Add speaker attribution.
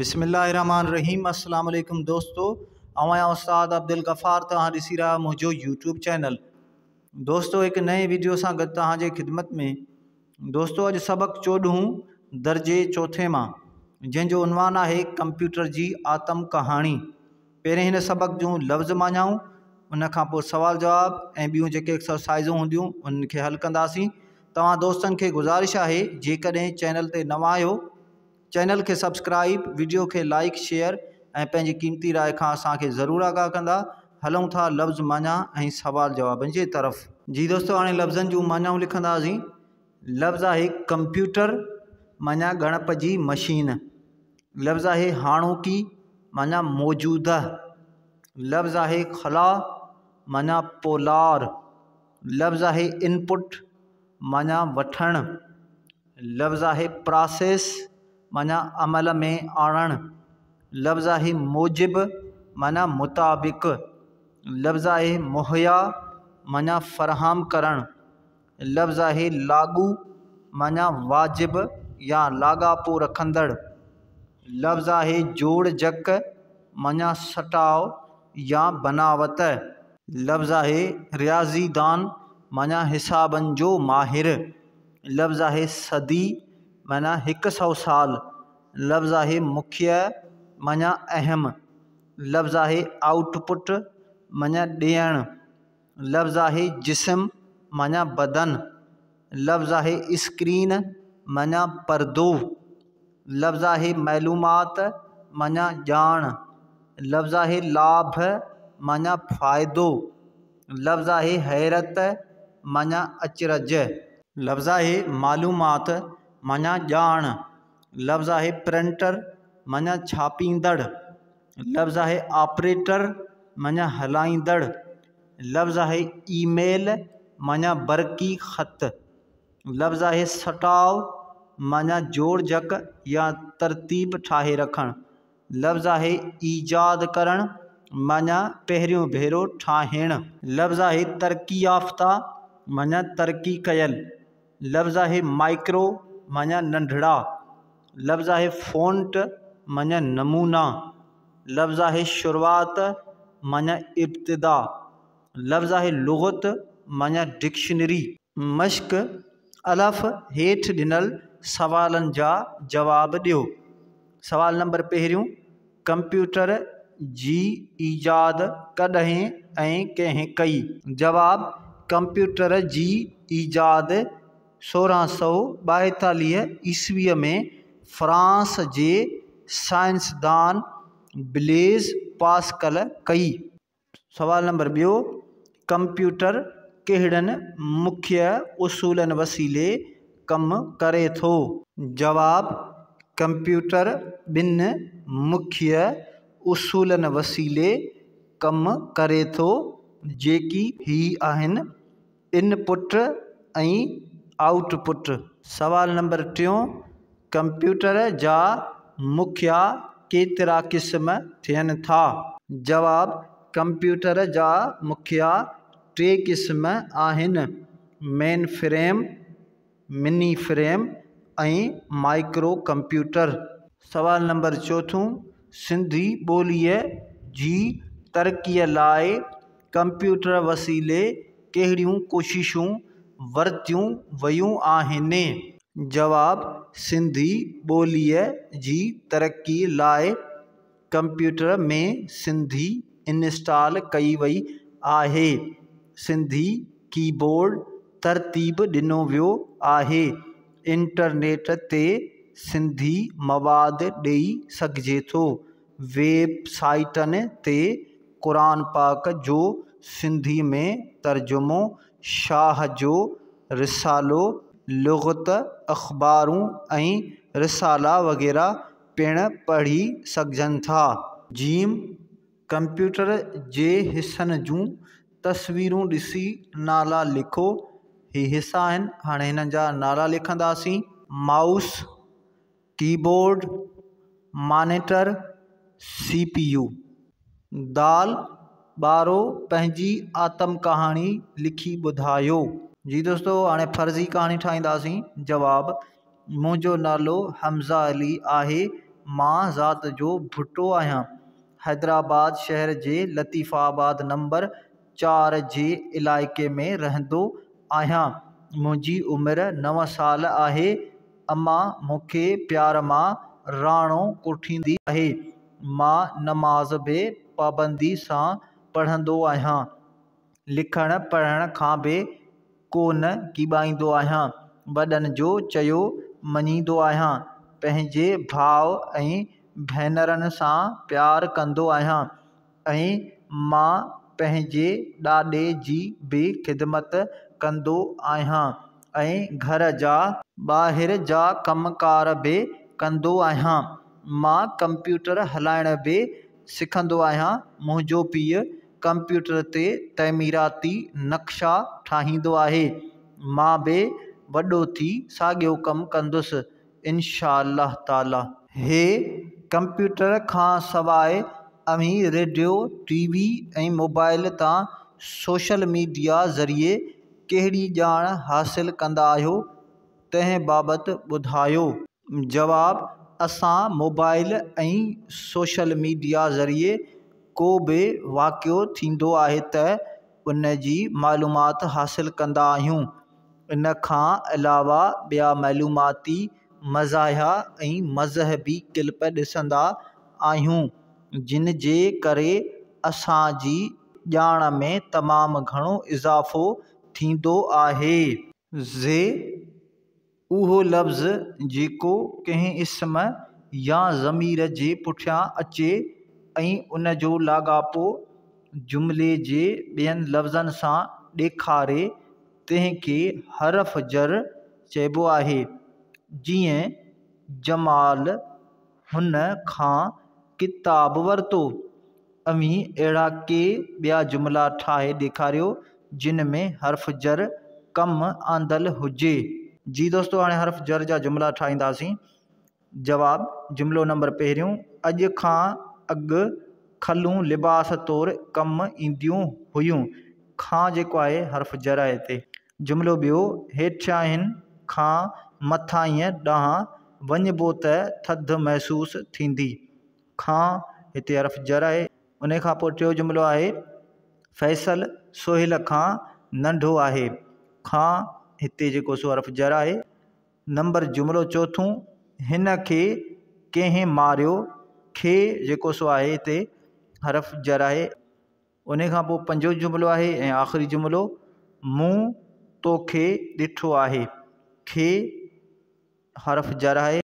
Speaker 1: بسم الله الرحمٰن الرحيم السلام عليڪم دوستو آئون آهيان استاد عبدالغفار توهان ڏسي رهيا آهيو منهنجو يوٽيوب چينل دوستو هڪ نئين ويڊيو سان گڏ توهان جي خدمت ۾ دوستو اڄ سبق چوڏهون درجي چوٿين مان جنهن جو عنوان آهي ڪمپيوٽر جي آتم ڪهاڻي پهرين هن سبق جون لفظ معنائون ان کان پوء سوال جواب ۽ ٻيون جيڪي ايڪسرسائزون هونديون انهن کي حل ڪنداسين توهان دوستن کي گذارش آهي جيڪڏهن چينل تي نوان آهيو چينل کي سبسڪرائيب، وڊيو کي لائيڪ، شيئر ۽ پنهنجي قيمتي راء کان اسان کي ضرور آگاهه ڪندا. هلون ٿا لفظ معنيٰ ۽ سوال جوابن جي طرف. جي دوستو هاڻي لفظن جون معنائون لکنداسين. لفظ آهي ڪمپيوٽر معنيٰ ڳڻپ جي مشين. لفظ آهي هاڻوڪي معنيٰ موجوده. لفظ آهي خلا معنيٰ پولار. لفظ آهي انپٽ معنيٰ وٺڻ. لفظ آهي پراسيس معنيٰ عمل ۾ آڻڻ. لفظ آهي موجب معنيٰ مطابق. لفظ آهي مهيا معنيٰ فراهم ڪرڻ. لفظ آهي لاڳو معنيٰ واجب يا لاڳاپو رکندڙ. لفظ آهي جوڙجڪ معنيٰ سٽاء يا بناوت. لفظ آهي رياضيدان معنيٰ حسابن جو ماهر. لفظ آهي صدي معنيٰ هڪ سئو سال، لفظ آهي مکيه معنيٰ اهم، لفظ آهي آئوٽ پٽ معنيٰ ڏيڻ، لفظ آهي جسم معنيٰ بدن، لفظ آهي اسڪرين معنيٰ پردو، لفظ آهي معلومات معنيٰ ڄاڻ، لفظ آهي لاڀ معنيٰ فائدو. لفظ آهي حيرت معنيٰ اچرج. لفظ آهي معلومات معنيٰ ڄاڻ. لفظ آهي پرنٽر معنيٰ ڇاپيندڙ. لفظ آهي آپريٽر معنيٰ هلائيندڙ. لفظ آهي اي ميل معنيٰ برقي خط. لفظ آهي سٽاء معنيٰ جوڙجڪ يا ترتيب ٺاهي رکڻ. لفظ آهي ايجاد ڪرڻ معنيٰ پهريون ڀيرو ٺاهڻ. لفظ آهي ترقي يافته معنيٰ ترقي ڪيل. لفظ آهي مائڪرو معنيٰ ننڍڙا. لفظ آهي فونٽ معنيٰ نمونا. لفظ آهي شروعات معنيٰ ابتدا. لفظ آهي لغت معنيٰ ڊڪشنري. مشق، الف، هيٺ ڏنل سوالن جا جواب ڏيو. سوال نمبر پهريون، ڪمپيوٽر جي ايجاد ڪڏهن ۽ ڪنهن ڪئي؟ جواب، ڪمپيوٽر جي ايجاد 1642 عيسويء ۾ فرانس جي سائنسدان بليز پاسڪل ڪئي. سوال نمبر ٻيو، ڪمپيوٽر ڪهڙن مکيه اصولن وسيلي ڪم ڪري ٿو؟ جواب، ڪمپيوٽر ٻن مکيه اصولن وسيلي ڪم ڪري ٿو، جيڪي هي آهن، ان پٽ ۽ آئوٽ پٽ. سوال نمبر ٽيون، ڪمپيوٽر جا مکيا ڪيترا قسم ٿين ٿا؟ جواب، ڪمپيوٽر جا مکيا ٽي قسم آهن، mainframe, mini frame ۽ micro computer. سوال نمبر چوٿون، سنڌي ٻوليء جي ترقيء لاء ڪمپيوٽر وسيلي ڪهڙيون ڪوششون ورتيون ويون آهن؟ جواب، سنڌي ٻوليء جي ترقي لاء ڪمپيوٽر ۾ سنڌي انسٽال ڪئي وئي آهي. سنڌي ڪيبورڊ ترتيب ڏنو ويو آهي. انٽرنيٽ تي سنڌي مواد ڏئي سگهجي ٿو. ويب سائيٽن تي قرآن پاڪ جو سنڌي ۾ ترجمو، شاهه جو رسالو، لغت، اخبارون ۽ رسالا وغيره پڻ پڙهي سگهجن ٿا. جيم، ڪمپيوٽر جي حصن جون تصويرون ڏسي نالا لکو. هي حصا آهن، هاڻي هنن جا نالا لکنداسين. Mouse, keyboard, monitor, C P U. دال، ٻارو پنهنجي آتم ڪهاڻي لکي ٻڌايو. جي دوستو هاڻي فرضي ڪهاڻي ٺاهينداسين. جواب، منهنجو نالو حمزه علي آهي. مان ذات جو ڀٽو آهيان. حيدرآباد شهر جي لطيف آباد نمبر 4 جي علائقي ۾ رهندو آهيان. منهنجي عمر 9 سال آهي. امان مون کي پيار مان راڻو ڪوٺيندي آهي. مان نماز به پابندي سان پڙهندو آهيان. لکڻ پڙهڻ کان به ڪونه ڪيٻائيندو آهيان. وڏن جو چيو مڃيندو آهيان. پنهنجي ڀاء ۽ ڀينرن سان پيار ڪندو آهيان ۽ مان پنهنجي ڏاڏي جي به خدمت ڪندو آهيان ۽ گهر جا ٻاهر جا ڪم ڪار به ڪندو آهيان. مان ڪمپيوٽر هلائڻ به سکندو آهيان. منهنجو پيء ڪمپيوٽر تي تعميراتي نقشا ٺاهيندو آهي. مان به وڏو ٿي ساڳيو ڪم ڪندس انشاء الله تعاليٰ. هي ڪمپيوٽر کان سواء اوهين ريڊيو، ٽي وي ۽ موبائل تان سوشل ميڊيا ذريعي ڪهڙي ڄاڻ حاصل ڪندا آهيو، تنهن بابت ٻڌايو. جواب، اسان موبائل ۽ سوشل ميڊيا ذريعي ڪو به واقعو ٿيندو آهي ته ان جي معلومات حاصل ڪندا آهيون. ان کان علاوه ٻيا معلوماتي، مزاحيه ۽ مذهبي ڪلپ ڏسندا آهيون، جن جي ڪري اسان جي ڄاڻ ۾ تمام گهڻو اضافو ٿيندو آهي. زي، اهو لفظ جيڪو ڪنهن اسم يا ضمير جي پٺيان اچي ۽ ان جو لاڳاپو جملي جي ٻين لفظن سان ڏيکاري، تنهن کي حرف جر چئبو آهي. جيئن، جمال هن کان ڪتاب ورتو. اوهين اهڙا ڪي ٻيا جملا ٺاهي ڏيکاريو جن ۾ حرف جر ڪم آندل هجي. جي دوستو هاڻي حرف جر جا جملا ٺاهينداسين. جواب، جملو نمبر پهريون، اڄ کان اڳ کلون لباس طور ڪم اينديون هيون. کان جيڪو آهي حرف جر آهي هتي. جملو ٻيو، هيٺيائين کان مٿاهينء ڏانهن وڃبو ته ٿڌ محسوس ٿيندي. کان هتي حرف جر آهي. انهيء کان پوء ٽيون جملو آهي، فيصل سهيل کان ننڍو آهي. کان هتي جيڪو سو حرف جر آهي. نمبر جملو چوٿون، هن کي ڪنهن ماريو. کي جيڪو سو آهي هتي حرف جر آهي. انهيء کان پوء پنجون جملو آهي ۽ آخري جملو، مون توکي ڏٺو آهي. کي حرف جر آهي.